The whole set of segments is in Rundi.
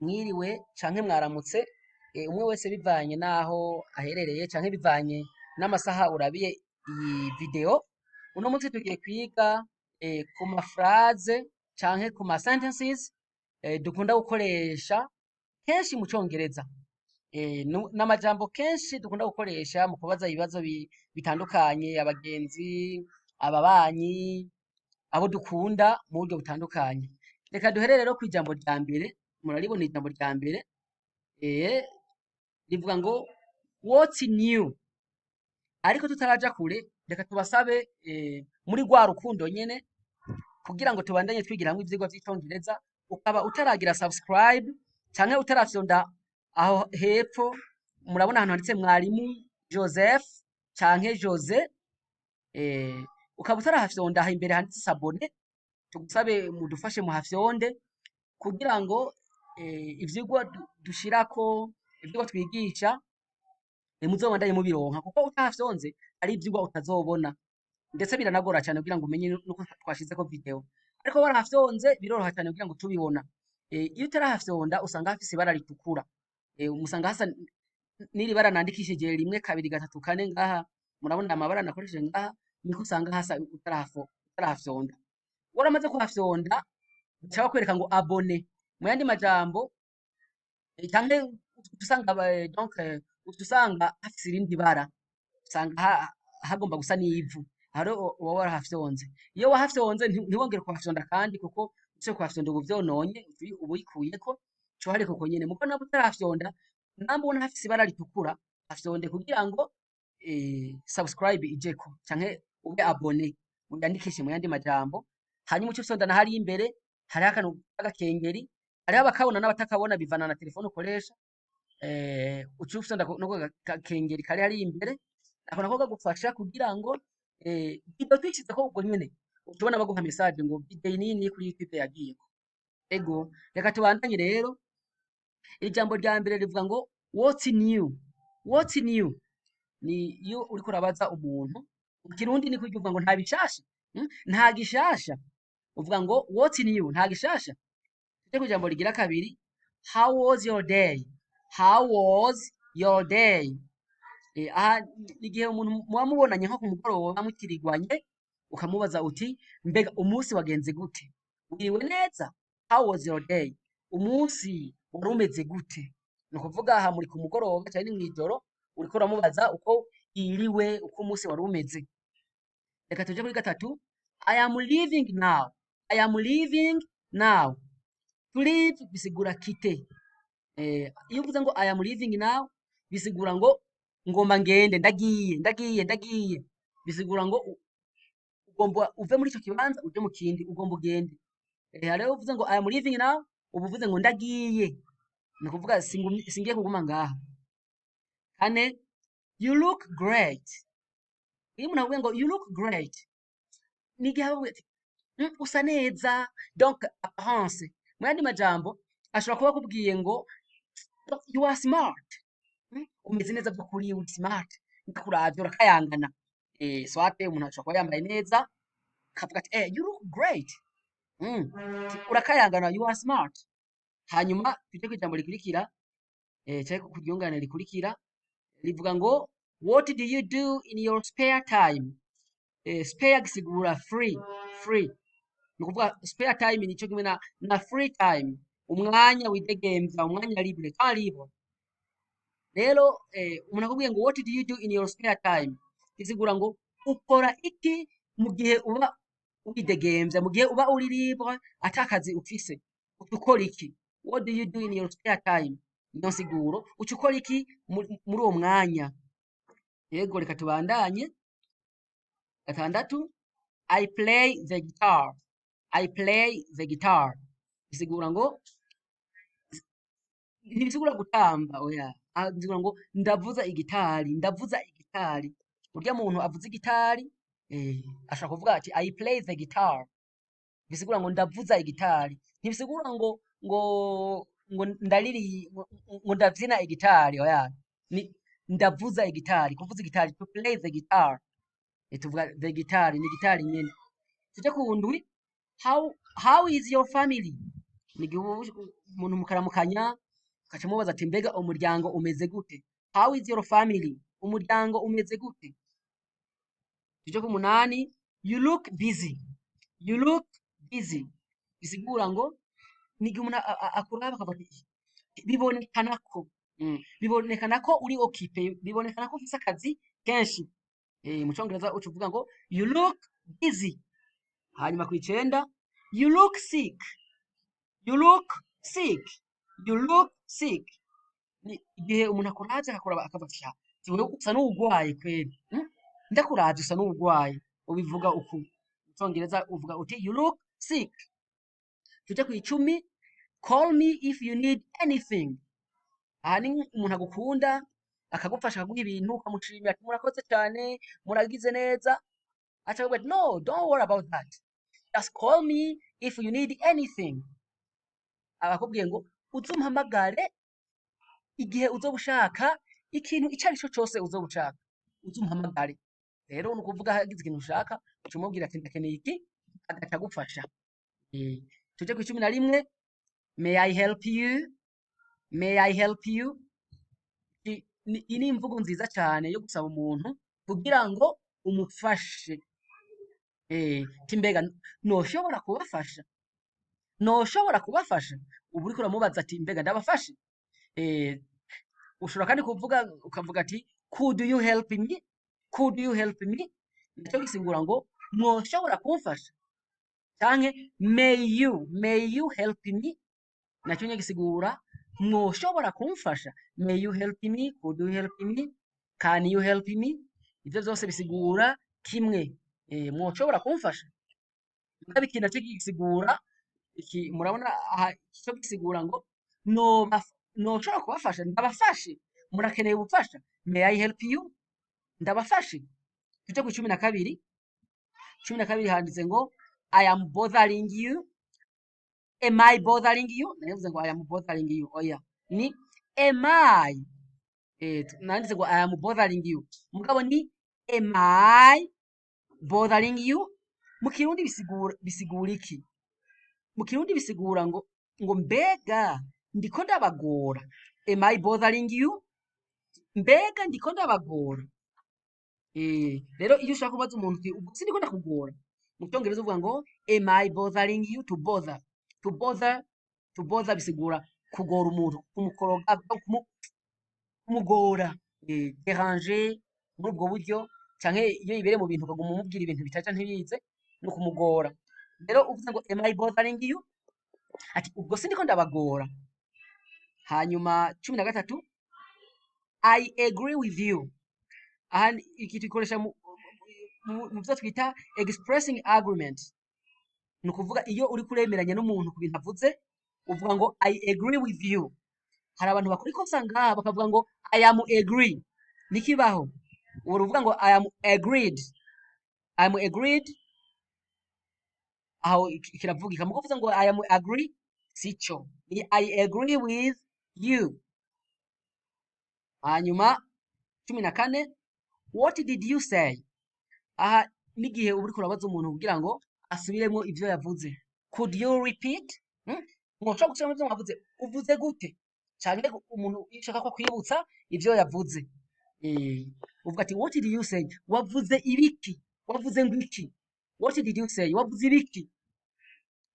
Mwiriwe canke mwaramutse, umwe wese bivanye n'aho aherereye canke bivanye n'amasaha urabiye iyi video. Uno munsi tugiye kwiga ku ma phrase canke ku ma sentences dukunda gukoresha kenshi mu Congereza. N'amajambo kenshi dukunda gukoresha mu kubaza ibibazo bitandukanye abagenzi, ababanyi, abo dukunda mu buryo butandukanye. Reka duhere rero kw'ijambo rya mbere. Muraribona ijambo rya mbere, rivuga ngo "What's new?" Ariko tutaraja kure, reka tubasabe muri rwa rukundo nyene, kugira ngo tubandanye twigira hamwe ivyigwa vy'Icongereza, ukaba utaragira subscribe canke utarafyonda aho hepfo, murabona ahantu handitse Mwarimu Joseph canke Jose, ukaba utarahafyonda aho imbere handitse "s'abonner", tugusabe mudufashe muhafyonde kugira ngo ivyigwa dushirako, ivyigwa twigisha, muzobandanye mubironka, kuko utahafyonze hari ivyigwa utazobona, ndetse biranagora cyane kugira ngo umenye nuko twashizeko video. Ariko warahafyonze biroroha cyane kugira ngo tubibona. Iyo utarahafyonda usanga hafise ibara ritukura, musanga hasa n'iri bara nandikishije rimwe, kabiri, gatatu, kane ngaha. Murabona amabara nakoresheje ngaha, niko usanga hasa utarahafyonda. Waramaze kuhafyonda, baca bakwereka ngo "abonner". Mu yandi majambo, canke usanga donc usanga hafise irindi bara, usanga hagomba gusa n'ivu. Aho rero uba warahafyonze. Iyo wahafyonze ntiwongere kuhafyonda kandi, kuko usubiye kuhafyonda uba uvyononye, uba uyikuyeko, uca uhareka uko nyene. Mugo namba utarahafyonda, namba ubona hafise ibara ritukura, hafyonde kugira ngo subscribe ijeko canke ube abonné, wiyandikishe mu yandi majambo. Hanyuma uce ufyonda na hariya imbere hariho akantu k'agakengeri. Hariho abakabona n'abatakabona, bivana na telefone ukoresha. Uca ufyonda no ku gakengeri kari hariya imbere. Ako nako kagufasha kugira ngo video tuyishizeko ubwo nyene uca ubona baguha message ngo video nini kuri YouTube yagiyeko. Ego, reka tubandanye rero. Ijambo rya mbere rivuga ngo "What's new?" What's new ni iyo uriko urabaza umuntu. Mu Kirundi ni kurya uvuga ngo nta bishasha. Nta gishasha. Uvuga ngo "What's new?", nta gishasha. Tuje ku ijambo rigira kabiri: "How was your day?" How was your day? Aha ni igihe umuntu muba mubonanye nko ku mugoroba mutirigwanye, ukamubaza uti: "Mbega umunsi wagenze gute? Wiriwe neza? How was your day?" Umunsi wari umeze gute? Ni ukuvuga aha muri ku mugoroba canke ni mw'ijoro, uriko uramubaza uko yiriwe, uko umunsi wari umeze. Reka tuje kuri gatatu: "I am leaving now." I am leaving now. To leave bisigura quitter. Iyo uvuze ngo "I am leaving now", bisigura ngo ngomba ngende, ndagiye, ndagiye, ndagiye. Bisigura ngo ugomba uve muri ico kibanza uje mu kindi, ugomba ugende. Hariho uvuze ngo "I am leaving now", uba uvuze ngo ndagiye, ni ukuvuga singiye kuguma ngaha. Kane: "You look great." Iyo umuntu akubwiye ngo "You look great", ni igihe aba avuga ati "Usa neza", donc apparence. Mu yandi majambo, ashobora kuba akubwiye ngo "You are smart", umeze neza by'ukuri, uri smart, ndakuravye urakayangana. Soit umuntu ashobora kuba yambaye neza, akavuga ati "You look great", ati, urakayangana, you are smart. Hanyuma tuje ku ijambo rikurikira, canke ku ryungane rikurikira, rivuga ngo "What do you do in your spare time?" Spare gisigura free, free. Ni ukuvuga spare time nico kimwe na free time, umwanya widegemvya, umwanya libre, temps libre. Rero umuntu akubwiye ngo "What do you do in your spare time?", bisigura ngo ukora iki mu gihe uba widegemvya, mu gihe uba uri libre, ata kazi ufise, uca ukora iki? What do you do in your spare time? Niyo nsiguro, uca ukora iki muri uwo mwanya? Yego, reka tubandanye. Gatandatu: "I play the guitar." I play the guitar bisigura ngo, ntibisigura gutamba, oya. Ah, bisigura ngo ndavuza igitari, ndavuza igitari. Urya muntu avuza igitari, ashobora kuvuga ati "I play the guitar", bisigura ngo ndavuza igitari. Ntibisigura ngo ndariri, ngo ndavyina igitari, oya. Ni ndavuza igitari, kuvuza igitari, to play the guitar. Tuvuga the guitar, ni gitari nyene. Tuje ku ndwi: How is your family?" Ni igihe umuntu mukaramukanya, ugaca umubaza ati: "Mbega umuryango umeze gute?" How is your family? Umuryango umeze gute? Tuje ku munani: you look busy. You look busy bisigura ngo ni igihe umuntu akuraba akavuga ati: "Bibonekana ko uri occupé, bibonekana ko ufise akazi kenshi." Mu Congereza uca uvuga ngo "You look busy." Hanyuma ku icenda: you look sick. You look sick. You look sick ni igihe umuntu akuravye, akakuraba, akavuga ati: "Sha, wewe usa n'uwugwaye kweri, Ndakuravye usa n'uwugwaye." Ubivuga uku mu Congereza, uvuga uti "You look sick." Tuje ku 10: call me if you need anything. Aha ni umuntu agukunda, akagufasha, akaguha ibintu, ukamushimira ati: "Murakoze cyane, muragize neza." Aca akubwira ati: "No, don't worry about that, just call me if you need anything." Abakubwiye ngo uzumpamagare igihe uzoba ushaka ikintu icyo ari cyo cyose, uzoba ushaka uzumpamagare. Rero ni ukuvuga hagize ikintu ushaka, uca umubwira ati: "Ndakeneye iki," agaca agufasha. Tuje ku 11: may I help you? May I help you? Iyi ni imvugo nziza cyane yo gusaba umuntu kugira ngo umufashe. Ati: "Mbega noshobora kubafasha? Noshobora kubafasha?" Ubu uriko uramubaza ati: "Mbega ndabafashe?" Ushobora kandi kuvuga, ukavuga ati: "Could you help me? Could you help me?" Nicyo gisigura ngo mwoshobora kumfasha, canke may you help me, nacyo nyine gisigura mwoshobora kumfasha. May you help me, could you help me, can you help me, ivyo vyose bisigura kimwe, mwoshobora kumfasha. Mugabo iki nacyo gisigura iki? Murabona aha cyo gisigura ngo noshobora kubafasha, ndabafashe, murakeneye ubufasha. May I help you? Ndabafashe? Tuje ku 12. 12 handitse ngo "I am bothering you." Am I bothering you? Navuze ngo "I am bothering you." Oya, ni "am I". Nanditse ngo "I am bothering you," mugabo ni "Am I bothering you?" Mu Kirundi bisigura iki? Mu Kirundi bisigura ngo mbega ndiko ndabagora? Am I bothering you? Mbega ndiko ndabagora? Rero iyo ushaka kubaza umuntu uti: "Ubwo sindiko ndakugora?" mu Cyongereza uvuga ngo "Am I bothering you?" To bother, to bother, to bother bisigura kugora umuntu, kumukoroga, kumugora, déranger muri ubwo buryo, canke iyo yibereye mu bintu ukaguma umubwira ibintu bitaja ntibize, ni ukumugora. Rero uvuze ngo "Am I bothering you?", ati: "Ubwo sindiko ndabagora?" Hanyuma 13: I agree with you. Aha iki tuyikoresha mu byo twita expressing agreement. Ni ukuvuga iyo uri kuremeranya n'umuntu ku bintu avuze, uvuga ngo "I agree with you." Hari abantu bakora ikosa ngaha, bakavuga ngo "I am agree." Nikibaho uwo uvuga ngo "I am agreed". I am agreed, aho kiravugika. Muko uvuze ngo "I am agree", sico, ni "I agree with you". Hanyuma 14: what did you say? Aha n'igihe uba uriko urabaza umuntu kugira ngo asubiremwo ivyo yavuze. Could you repeat? Mwoshobora gusubiramo ivyo mwavuze? Uvuze gute? Canke umuntu iyo ushaka ko akwibutsa ivyo yavuze, uvuga ati: "What did you say?" Wavuze ibiki? Wavuze ngo iki? What did you say? Wavuze ibiki?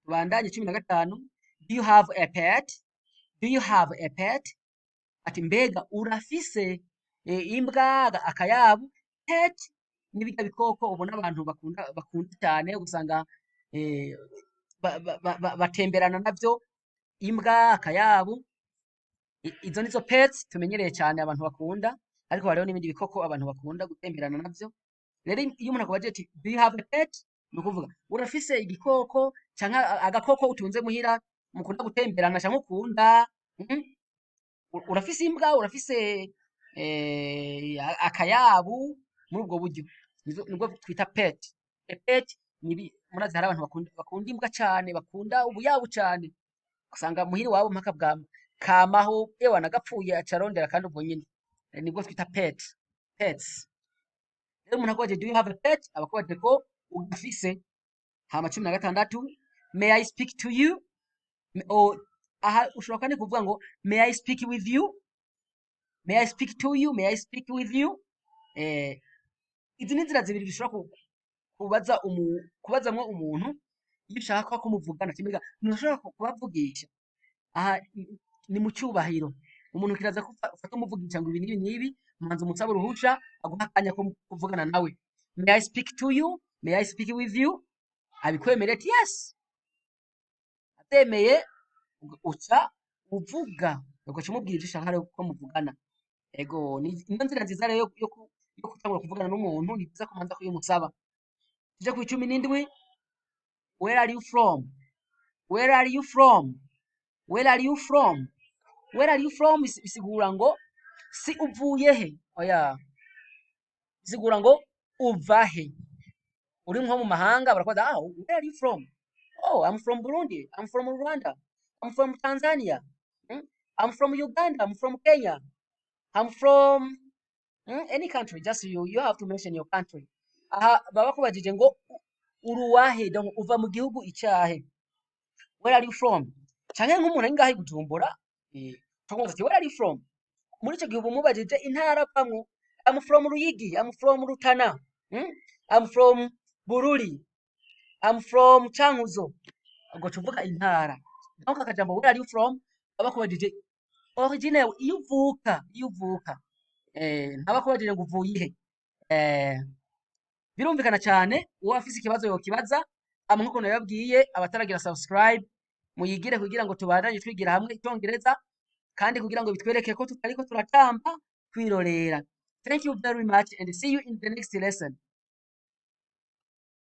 Tubandanye, 15: do you have a pet? Do you have a pet? Ati: "Mbega urafise imbwa, akayabu?" Pet ni birya bikoko ubona abantu bakunda cyane, usanga batemberana navyo, imbwa, akayabu. Izo nizo pets tumenyereye cyane abantu bakunda, ariko hariho n'ibindi bikoko abantu bakunda gutemberana navyo. Rero iyo umuntu akubajije ati: "Do you have a pet?", ni ukuvuga urafise igikoko canke agakoko utunze muhira mukunda gutemberana canke ukunda, Urafise imbwa, urafise akayabu, muri ubwo buryo nibwo twita pet. A pet ni, murazi hari abantu bakunda imbwa cane, bakunda ubuyabu cane, usanga muhira iwabo mpaka bwa kamaho, ewana gapfuye aca arondera kandi ubwo nyene. Nibwo twita pet, pets. Rero umuntu akubajije "Do you have a pet?", aba akubajije ko ugafise. Hama 16: may I speak to you? Aha ushobora kandi kuvuga ngo "May I speak with you?", "May I speak to you?", "May I speak with you?" Izi ni inzira zibiri dushobora kubaza kubazamwo umuntu iyo ushaka ko muvugana. Mbega ntushobora kubavugisha? Aha ni mu cyubahiro. Umuntu kiraza ko ufata umuvugisha ngo ibi n'ibi n'ibi, manza umusaba uruhusha, aguha akanya ko kuvugana nawe. "May I speak to you?", "May I speak with you?" Abikwemereye ati "Yes", atemeye uca uvuga, ugaca umubwira ivyo ushaka rero ko muvugana. Ego, ni niyo nzira nziza rero yo gutangura kuvugana n'umuntu. Ni byiza kumanza kuyimusaba. Tuje ku 17. Where are you from? Where are you from? Where are you from? Where are you from bisigura ngo si uvuye he, oya, bisigura ngo uva he. Uri nko mu mahanga barakubaza: "Ah, where are you from?" "Oh, I'm from Burundi, I'm from Rwanda, I'm from Tanzania, I'm from Uganda, I'm from Kenya, I'm from any country." Just you have to mention your country. Aha baba bakubajije ngo uri uwahe, donc uva mu gihugu icahe. Where are you from? Canke nk'umuntu ari ngaho i Bujumbura, ukamubaza ati: "Where are you from?" Muri ico gihe uba umubajije intara avamwo. "I'm from Ruyigi, I'm from Rutana, I'm from Bururi, I'm from Cankuzo." Ugaca uvuga intara. Donc akajambo "Where are you from" baba bakubajije origine yawe, iyo uvuka, iyo uvuka. Ntaba bakubajije ngo uvuye ihe. Birumvikana cyane. Uwo afise ikibazo yokibaza. Ama nkuko nabibabwiye, abataragira subscribe muyigire kugira ngo tubandanye twigira hamwe icyongereza, kandi kugira ngo bitwereke ko tutariko turatamba twirorera. Thank you very much and see you in the next lesson.